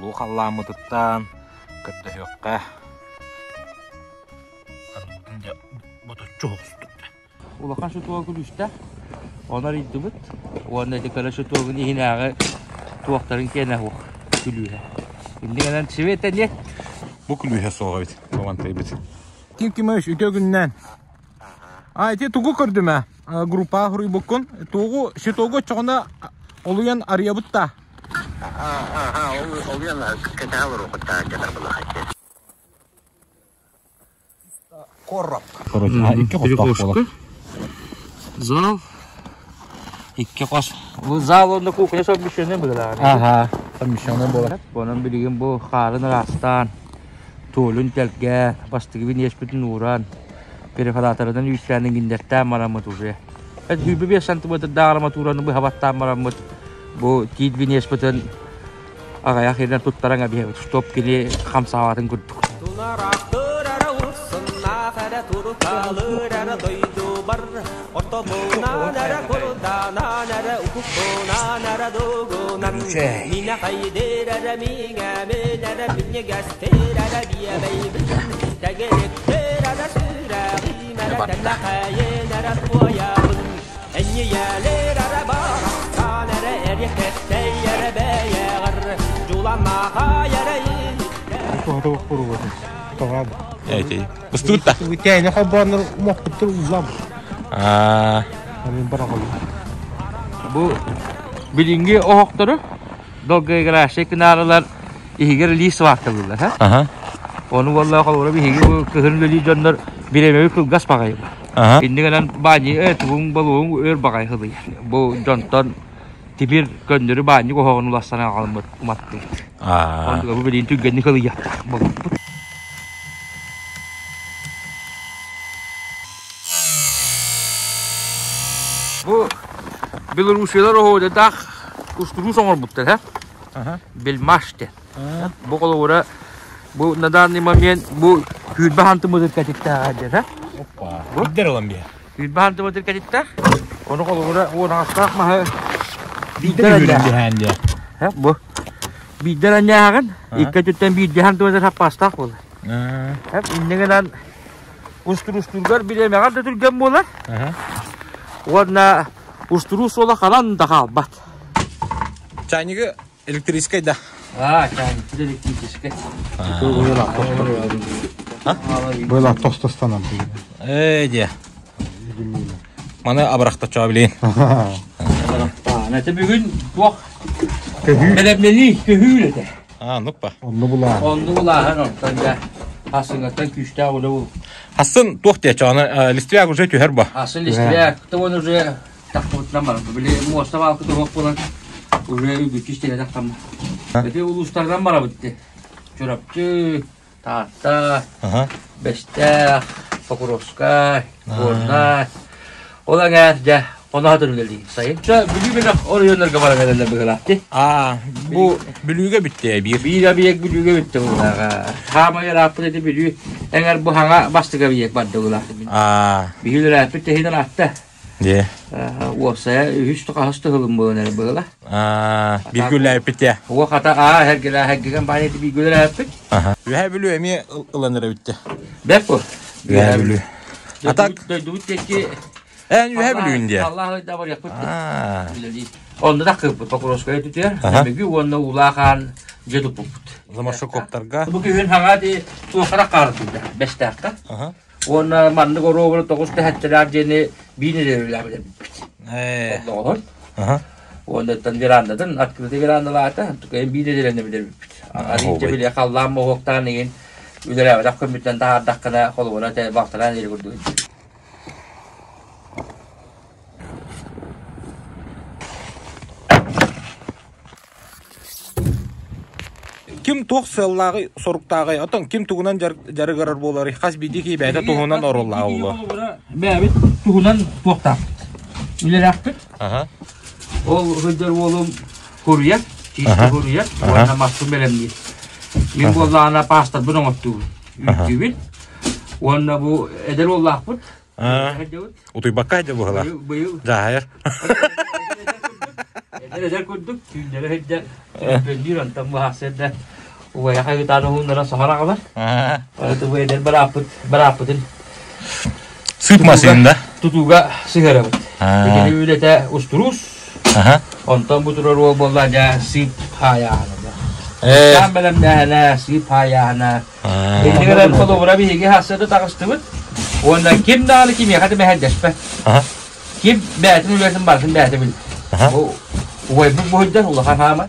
Улуу халлааммытыттан көрдөһүөххэ. Арбытын дьэ ботуччу оҕустук. Улахан щитогу күлүүстээх. Оны арыйдыбыт. Уонна ити кыра щитогун иһинээҕи туохтарын киэнэ суох күлүүһэ. Иннигэнэн света нет. Бу күлүүһэ суох эбит. Бу Ким Кимович, үтүө күннэн. А, ити тугу көрдүм ээ? Группаҕа суруйбуккун. Тугу, щитогу оччоҕуна олуйан арыйабыт да? Олуйан кэтэһэ олоруохуттаа дьатар Короче, икки хостоох буолар. Зал. Икки хос. Бу зал онно кухня совмещенный быһыылаах. Аха, совмещенный буолар. Онон билигин бу хаарын ыраастаан, туолун тэлгэ, бастыгы винеспитин ууран, перфораторынан үүстээн иҥиннэртээн бараммыт уже. 25 сантиметрдаах арматураны быһа баттаан бараммыт бу тиит винеспитин аҕыйах иһинэн туттаран эбиһэбит, чтоб кини хамсаабатын курдук. Тунарахтыр эрэ урсуннаах эрэ туруталыр эрэ дойдубар Ортобунан эрэ курданан эрэ укуппунан эрэ дугунан Минэхэйдир эрэ миҥэмин эрэ минньигэстир эрэ биэбэйбин Тэгириктир эрэ сүрэҕим эрэ тэллэхэйин эрэ туойабын Энньийэлир эрэ барахсан эрэ эриэхтэхтэй эрэ бэйэҕэр Дьуламаҕай эрэ Эти. Устуут да? Тээне холбооннор мохпуттар уллам. Аа. Мен бараҕалым. Бу билиҥҥи оһохтору долгоиграющий кынаарылар иһигэр лиис сваркалыыллар. Аха. Ону буолла холобура биһиги бу кыһын үлэлии дьоннор бириэмэбит кылгас баҕайы. Аха. Иннигэнэн баанньы тугуҥ болуоҥ өр баҕайы сылыйар. Бу дьонтон тимир көннөрү баанньык оһоҕун уларсан аҕаламмыт уматтыбыт. Аа. Онтуга бу билигин түргэнник ылыйыахтаах буолбуппут. Бу Белоруссиялар оһуодатаах устуруус оҥорбуттар, һэ? Аха. Бельмаш диэн. Бу холобура бу на данный момент бу күүрбэ хантымытыр кэтиттээҕэ диэн, һэ? Оппа. Биирдэр ылан биэ. Күүрбэ хантымытыр кэтиттээх. Ону холобура уон аҕыстаах маһы Биирдэр биирдэр үүрэн биһээн диэ. Һэ, бу биирдэр анньааҕын, икки өттүттэн биирдэ хантымытыр хаппаастаах буолар. Аа. Һэ, иннигинэн устуруустуургар бириэмэҕэр да түргэн буолар. Аха. Уонна устуруус суола ханан да хаалбат. Чайнигы электрическай да? А, чайник электрическай. Была тостостанам. Ээ диэ. Маны абырахтаччаа билин. Это бүгүн туох бэлэмнэнии көһүүр этэ. Аа, нуппа. Онну булаа. Онну булааһын онтон да хасыҥаттан күүстээх үлэ бул. Хасын туох диэ чоона листвяк уже түһэр бо. Хасын листвяк, то он уже тахтыбытынан барар. Били муоста баалкы туһуох буолан уже үгүччү истиэнэ тахтаммыт. Ити улуустарынан барабыт ди. Чурапчы, Таатта, Бэстээх, Покровскай, Горнай. Ол эҥээр дьэ хоноһо үлэлиир сайын. Чэ, Бүлүү бөлөх оройуоннарга баран эрэллэр быһыылаах дии. Аа, бу Бүлүүгэ бүттэ биир. Биир объект Бүлүүгэ бүттэ быһыылаах. Хаамай ырааппыт ити Бүлүү эҥэр бу хаҥа бастакы объект барда быһыылаах. Аа. Биһи үлэлээппит тэһиин ыраатта. Дьэ. Уопсайа үһүс хаһыс тыһылым буолан эрэ быһыыла. Аа, бииргэ үлэлээппит дии. Уо хата аа эргилээ эргигэн баай ити бииргэ үлэлээппит. Аха. Үһээ Бүлүү эмиэ ылан эрэ бүттэ. Бэрт бу. Үһээ Бүлүү. А так Дойдубут диэки Эн Үһээ Бүлүүн диэ. Аллах ыйда барыахпыт. Аа. Үлэлии. Онно да кыыппыт Покровская түтүөр. Нөмүгү уонна Уулаах аан дьиэ туппуппут. Заморшокоптарга. Бу күһүн хаҥа ди туохара хаартыйда. Бэстээххэ. Аха. Уонна маннык оруобуна тоҕус тэһэттэлээх дьиэни биир нэдиэлэ эбиппит. Ээ. Оллоҕоһун. Аха. Уонна верандатын, открытый верандалаата, кыайан биир нэдиэлэнэ билэрбиппит. Арыычча били халлаан моһуоктаан игин үлэлээбэтэх көммүттэн таһаардаххына холобура балтараан ири курдук. Ким туох сыаллааҕый, соруктааҕый, оттон ким тугунан дьарыгырар буоларый, хас биирдии киһи бэйэтэ туһунан оруоллааҕа буолуо. Бэйэбит туһунан туохтаахпыт. Үлэлээхпит. Аха. Ол сылдьар уолум курьер, чисто курьер, уонна маспын бэлэмниир. Мин буоллаҕына паастарбын оҥортуубун, үүттүүбүн. Уонна бу эдэр уоллаахпыт. Утуйбакка сылдьар быһыылаах. Быйыл Дьаһайар. Эдэр эдэр курдук, түүннэри сылдьар, төлөпүөннүүр, онтон быһаарсар да. Убайа хайытаан уһуннара саһар аҕалар. Аты бу эдэр бырааппыт бырааппытын Сыып масыын да? Тутууга сыһыарабыт. Итини үлэтэ устуруус. Онтон бу турар уол буолла дьэ сыып хаайааһына. Таан бэлэмнээһинэ, сыып хаайааһына. Иннигэр холобура биһиги хассыды таҕыстыбыт. Уонна ким даҕаны кимиэхэ да мэһэйдэспэт. Ким бэйэтин үлэтин барытын бэйэтэ билэр. Бу убайбыт буһуйдар улахан хаама.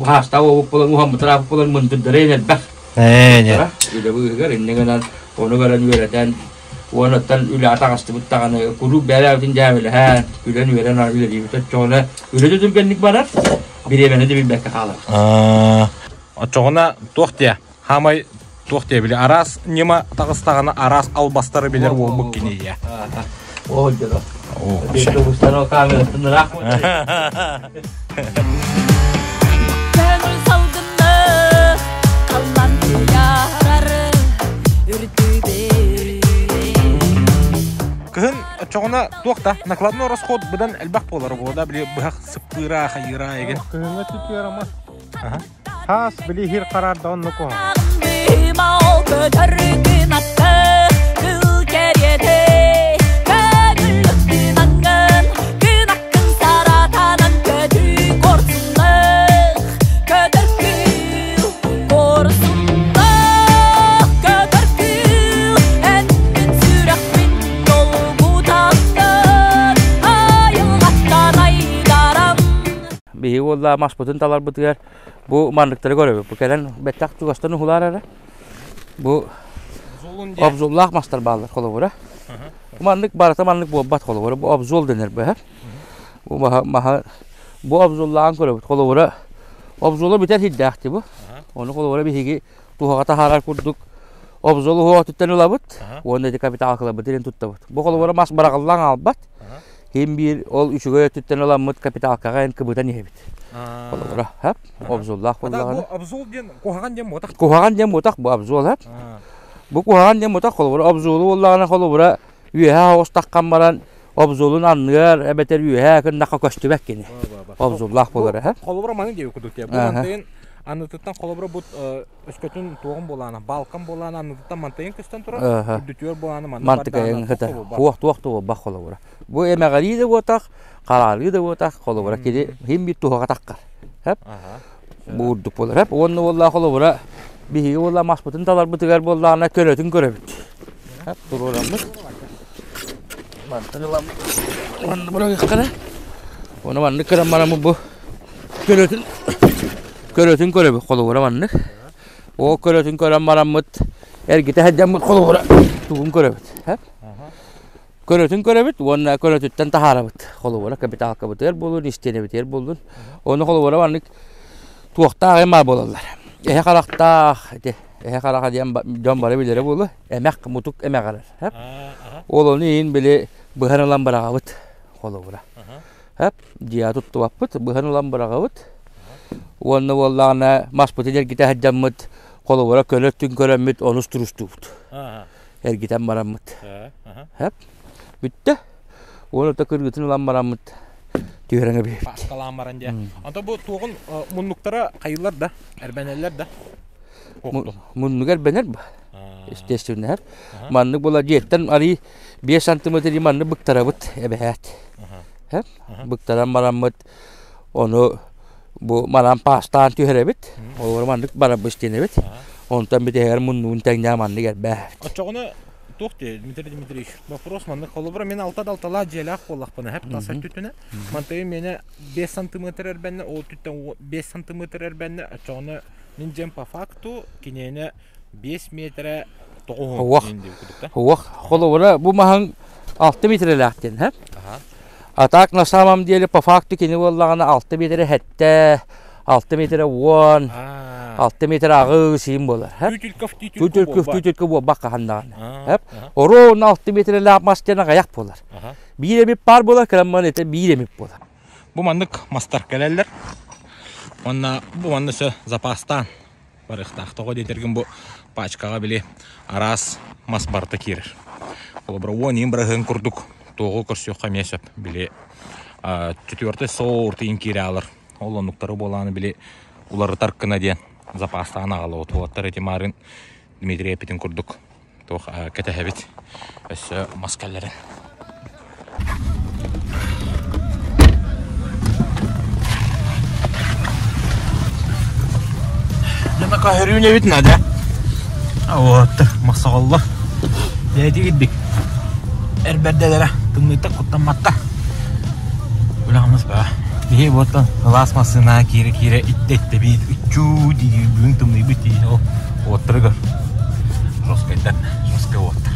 Хаастаах уолбут буолан уһаммыт ырааппыт буолан мындырдара элбэх. Үлэ быыһыгар иннэ гынан ону көрөн үөрэтэн уонуттан үлэҕэ таҕыстыбыт даҕаны куруук бэйэбитин дьээбэлэһэн күлэн үөрэн үлэлиибит оччоҕуна үлэ да түргэнник барар бириэмэни да билбэккэ хаалар. Оччоҕуна туох диэ Хаамай туох диэ били араас ньыма таҕыстаҕына араас албастары билэр уолбут кини ийэ. Оо дьоро. Быстан камераттан ыраах Көҥүл салгынна халлан куйаарар үрдүбэр. Кыһын оччоҕуна туох да накладной расход быдан элбэх буолар буола били быһах сыппыыра хайыыра эгин. Кыһыҥҥа түтүөр мас. Хаас били иһир хараарда оннук уһун. Биһиги уоллаах маспытын таларбытыгар бу манныктары көрөбүт. Бу кэлэн бэттэх чугастан уһулаар эрэ. Бу обзоллаах мастар бааллар холобура. Маннык барыта маннык буолбат холобура. Бу обзол дэнэр быһа. Бу маһа маһа бу обзоллааҕын көрөбүт. Холобура обзола бүтэр сирдээхти бу. Ону холобура биһиги туһаҕа таһаарар курдук обзол уһуоҕуттан ылабыт уонна ити капиталкаларбытын туттабыт. Бу холобура мас быраҕыллан хаалбат. Ким биир ол үчүгэй өттүттэн ыламмыт капиталкаҕа эн кыбытан иһэбит. Холобура, хап, обзоллаах буоллаҕына. Бу обзол диэн куһаҕан диэн буотах. Куһаҕан диэн буотах бу обзол, хап. Бу куһаҕан диэн буотах холобура обзолу буоллаҕына холобура үөһэ оҕус таххан баран обзолун анныгар эбэтэр үөһэ кыннахха көстүбэт кини. Обзоллаах буолар, хап. Холобура маны диэби курдук диэ. Бу мантайын аннытыттан холобура бу өскөтүн туоҕун буолаана, балкан буолаана аннытыттан мантайын көстөн турар, үрдүтүгэр буолаана манна Мантыкайын хыта туох туох да буолбах холобура. Бу эмэҕэрии да буотах, хараарыы да буотах, холобура кини хим бир туһаҕа таххар. Хэп. Бу урдук буолар. Хэп. Уонна буоллаа холобура биһиги буоллаа маспытын таларбытыгар буоллаҕына көнөтүн көрөбүт. Хэп туруораммыт. Мантан ыламмыт. Уонна бырагыххара. Уонна маннык кыран бараммыт бу Көлөтүн көлөтүн көрөбүт холобура маннык. Ол көлөтүн көрөн бараммыт эргитэ сылдьаммыт холобура тугун көрөбүт. Көлөтүн көрөбүт уонна көлөтүттэн таһаарабыт. Холобура капиталкабытыгар буоллун, истиэнэбитигэр буоллун. Ону холобура маннык туохтаах эмаа буолаллар. Эһэ харахтаах ити эһэ хараха диэн дьон бары билэрэ буолуо. Эмэх мутук эмэҕирэр. Ол ону иһин били быһан ылан быраҕабыт холобура. Дьиэҕэ туттубаппыт, быһан ылан быраҕабыт. Уонна буоллаҕына маспытын эргитэ сылдьаммыт, холобура көлө өттүн көрөммүт онус турустуубут. Эргитэн бараммыт. Бүттэ. Уонна кыргытын ылан бараммыт түһэрэн эбиппит. Пааскалаан баран дьэ. Онто бу туоҕун муннуктара хайыллар да, эрбэнэллэр да? Муннуга эрбэнэр ба. Естественно. Маннык була дьиэттэн арый 5 сантиметр маннык быктарабыт эбэһээт. Быктаран бараммыт ону бу манан паастаан түһэрэбит. Олору маннык барабыс диэнэбит. Онтон бүтэһигэр муннугун тэҥнээн маннык эрбээбит. Оччоҕуна туох диэ Дмитрий Дмитриевич вопрос маннык холобура мин алта далталаах дьиэлээх буоллахпына хэп тас өттүтүнэ мантайы миэнэ 5 сантиметр эрбэннэ ол өттүттэн 5 сантиметр эрбэннэ оччоҕуна мин дьиэм по факту киниэнэ 5 метрэ Уох. Уох. Холобура, бу маһын 6 метрэлээх диэн, һэ? А так на самом деле по факту кини буоллаҕына 6 метрэ 7, 6 метрэ 10, 6 метрэ аҕыс иин буолар. Түтүлков түтүлкө буолбах хаһан даҕаны. Оруобуна 6 метрэлээх мас диэн аҕыйах буолар. Биир эмит баар буолар, кырамман этэ биир эмит буолар. Бу маннык мастар кэлэллэр. Уонна бу манна өссө запастаан барыахтаах. Тоҕо диэтэргин бу пачкаҕа били араас мас барыта киирэр. Холобура 10 быраһыан курдук туоҕу көрсүөххэ эмиэ сөп. Били четвертый сорт иин киирэ алар. Ол оннуктары буолааны били Уларытар гына диэн запастаан аҕалабыт уолаттар ити маарын Дмитрий эппитин курдук туох кэтэһэбит өссө мас кэллэрин. Дьоно көһөрүүн эбит надя. Вот, махсаҕаллар. Дээти кирдик. Эрбэрдэлэрэ тымныыта куттамматта. Үлэҕимыз баа. Биһи буоттан ылаас массыына киирэ-киирэ иттэ-иттэ биир үччүү дии бүгүн тымныйбыт дии ол уоттарыгар жесткайдар жесткай уоттар.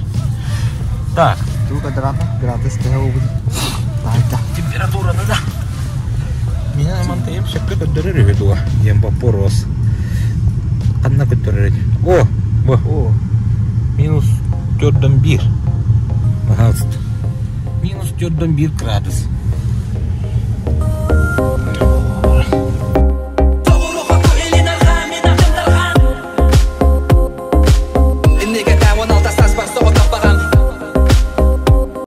Так. Туу квадрата градус төһө буолбут? Таайда. Температураны да. Меня мантайым сөпкө көрдөрөр үһү дуо диэн боппуруос. Ханна көрдөрөр О, бу. О. Минус төрдөн биир. Пожалуйста. Минус төрдөн биир градус.